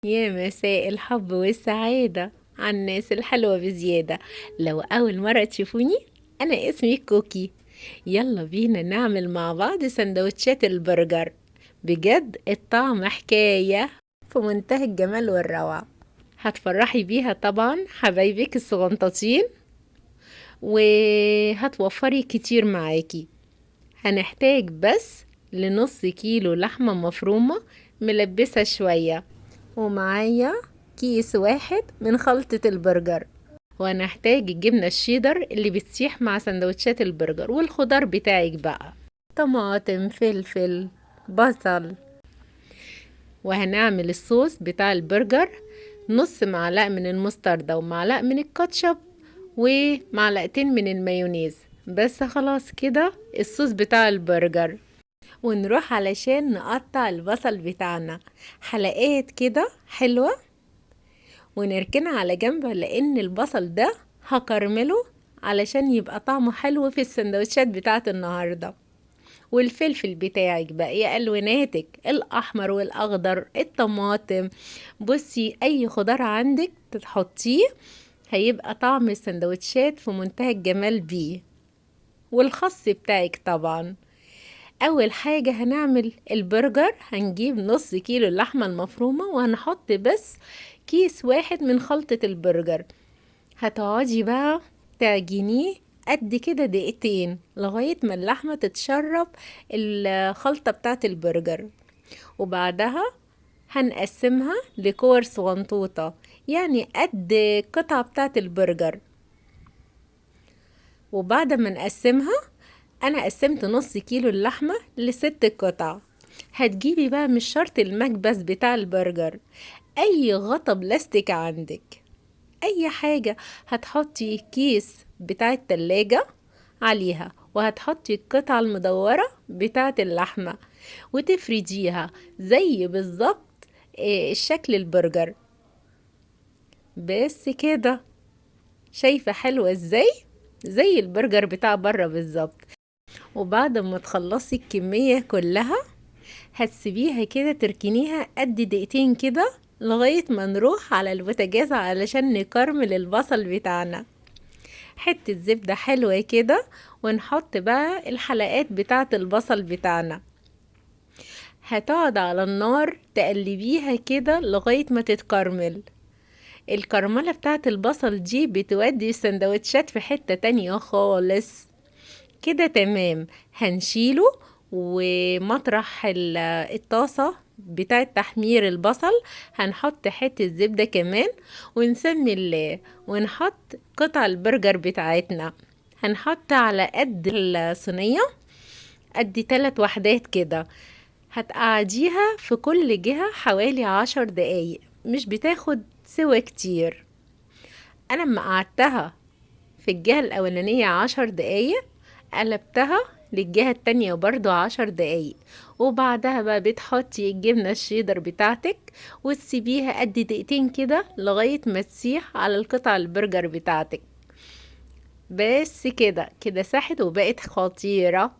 يا مساء الحب والسعادة على الناس الحلوة بزيادة. لو أول مرة تشوفوني، أنا اسمي كوكي. يلا بينا نعمل مع بعض سندوتشات البرجر. بجد الطعم حكاية في منتهى الجمال والروعة. هتفرحي بيها طبعا حبايبك الصغنطاطين، وهتوفري كتير معاكي. هنحتاج بس لنص كيلو لحمة مفرومة ملبسة شوية، ومعايا كيس واحد من خلطة البرجر، وهنحتاج الجبنة الشيدر اللي بتسيح مع سندوتشات البرجر، والخضار بتاعك بقى طماطم فلفل بصل. وهنعمل الصوص بتاع البرجر، نص معلقة من المستردة ومعلقة من الكاتشب ومعلقتين من المايونيز بس. خلاص كده الصوص بتاع البرجر. ونروح علشان نقطع البصل بتاعنا حلقات كده حلوة، ونركنها على جنب لأن البصل ده هكرمله علشان يبقى طعمه حلو في السندوتشات بتاعت النهاردة. والفلفل بتاعك بقى يا ألواناتك، الأحمر والأخضر، الطماطم، بصي أي خضار عندك تحطيه هيبقى طعم السندوتشات في منتهى الجمال بيه. والخس بتاعك طبعا. أول حاجة هنعمل البرجر، هنجيب نص كيلو اللحمة المفرومة وهنحط بس كيس واحد من خلطة البرجر. هتقعدي بقى تعجنيه قد كده دقيقتين لغاية ما اللحمة تتشرب الخلطة بتاعت البرجر، وبعدها هنقسمها لكور صغنطوطة، يعني قد القطعة بتاعت البرجر. وبعد ما نقسمها، أنا قسمت نص كيلو اللحمة لست قطع. هتجيبي بقى مش شرط المكبس بتاع البرجر، أي غطا بلاستيك عندك، أي حاجة. هتحطي كيس بتاع التلاجة عليها، وهتحطي القطعة المدورة بتاعة اللحمة وتفرديها زي بالظبط الشكل البرجر. بس كده، شايفة حلوة ازاي؟ زي البرجر بتاع بره بالظبط. وبعد ما تخلصي الكمية كلها هتسيبيها كده تركنيها قد دقيقتين كده لغاية ما نروح على البوتاجاز علشان نكرمل البصل بتاعنا. حتة زبدة حلوة كده، ونحط بقى الحلقات بتاعة البصل بتاعنا. هتقعد على النار تقلبيها كده لغاية ما تتكرمل. الكرملة بتاعة البصل دي بتودي السندوتشات في حتة تانية خالص. كده تمام. هنشيله، ومطرح الطاسة بتاعة تحمير البصل هنحط حتة زبدة كمان، ونسمي الله، ونحط قطع البرجر بتاعتنا. هنحط على قد الصينية قد 3 وحدات كده. هتقعديها في كل جهة حوالي 10 دقايق، مش بتاخد سوا كتير. أنا لما قعدتها في الجهة الأولانية 10 دقايق، قلبتها للجهة التانية برضو 10 دقايق، وبعدها بقى بتحطي الجبنة الشيدر بتاعتك وتسيبيها قد دقيقتين كده لغاية ما تسيح على القطع البرجر بتاعتك. بس كده، كده ساحت وبقت خطيرة.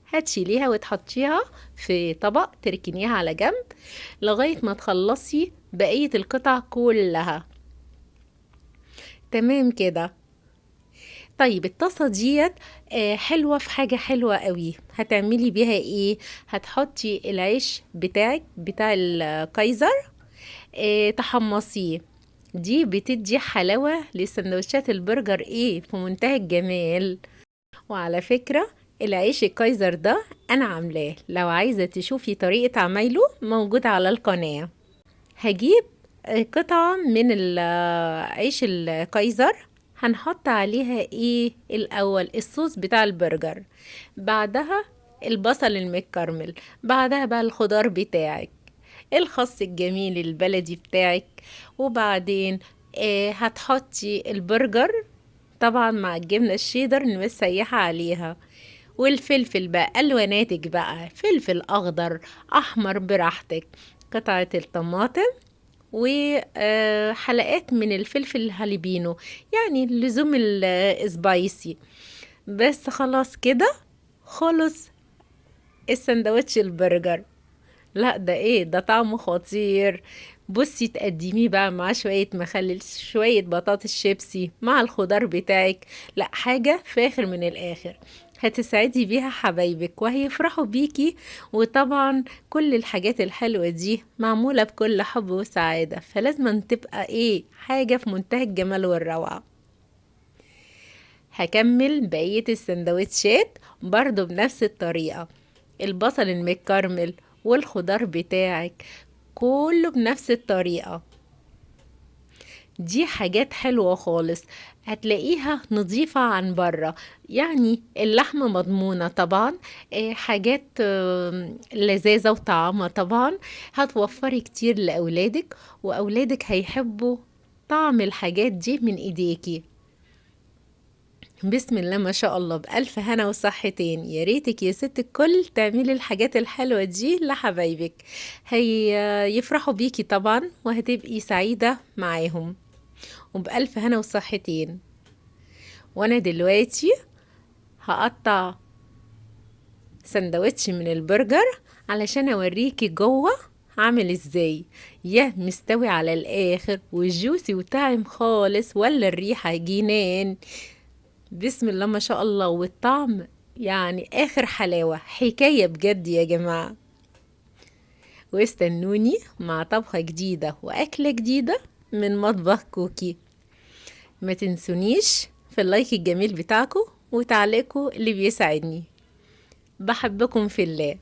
هتشيليها وتحطيها في طبق، تركنيها على جنب لغاية ما تخلصي بقية القطع كلها. تمام كده. الطاسة ديت، حلوة في حاجة حلوة قوي. هتعملي بيها ايه؟ هتحطي العيش بتاعك بتاع الكايزر، تحمصيه. دي بتدي حلاوة لسندوتشات البرجر في منتهى الجمال. وعلى فكرة العيش الكايزر ده انا عاملاه، لو عايزة تشوفي طريقة عمايله موجود على القناة. هجيب قطعة من عيش الكايزر، هنحط عليها ايه الاول؟ الصوص بتاع البرجر، بعدها البصل المتكرمل، بعدها بقى الخضار بتاعك، الخس الجميل البلدي بتاعك، وبعدين هتحطي البرجر طبعا مع الجبنة الشيدر المسيحة عليها، والفلفل بقى الواناتك بقى، فلفل اخضر احمر براحتك، قطعة الطماطم، وحلقات من الفلفل الهالبينو، يعني لزوم السبايسي. بس خلاص كده خلص السندوتش البرجر. لا ده ايه ده، طعمه خطير. بصي تقدميه بقى مع شوية مخلل، شوية بطاطس شيبسي، مع الخضار بتاعك، لا حاجة فاخر من الاخر. هتسعدي بيها حبايبك وهيفرحوا بيكي. وطبعا كل الحاجات الحلوة دي معمولة بكل حب وسعادة، فلازم تبقى حاجة في منتهى الجمال والروعة. هكمل بقية السندوتشات برضو بنفس الطريقة، البصل المتكرمل والخضار بتاعك كله بنفس الطريقة. دي حاجات حلوة خالص، هتلاقيها نظيفة عن برا، يعني اللحمة مضمونة طبعا، حاجات لذاذة وطعامة طبعا. هتوفري كتير لأولادك، وأولادك هيحبوا طعم الحاجات دي من إيديكي. بسم الله ما شاء الله، بألف هنا وصحتين. يا ريتك يا ست الكل تعملي الحاجات الحلوة دي لحبايبك، هي يفرحوا بيكي طبعا، وهتبقي سعيدة معاهم، وبألف هنا وصحتين. وانا دلوقتي هقطع سندوتش من البرجر علشان اوريكي جوه عامل ازاي. يا مستوي على الاخر وجوسي وطعم خالص، ولا الريحة جنان. بسم الله ما شاء الله، والطعم اخر حلاوة، حكاية بجد يا جماعة. واستنوني مع طبخة جديدة وأكلة جديدة من مطبخ كوكي. ما تنسونيش في ال like الجميل بتاعكم وتعليقكم اللي بيساعدني. بحبكم في الله.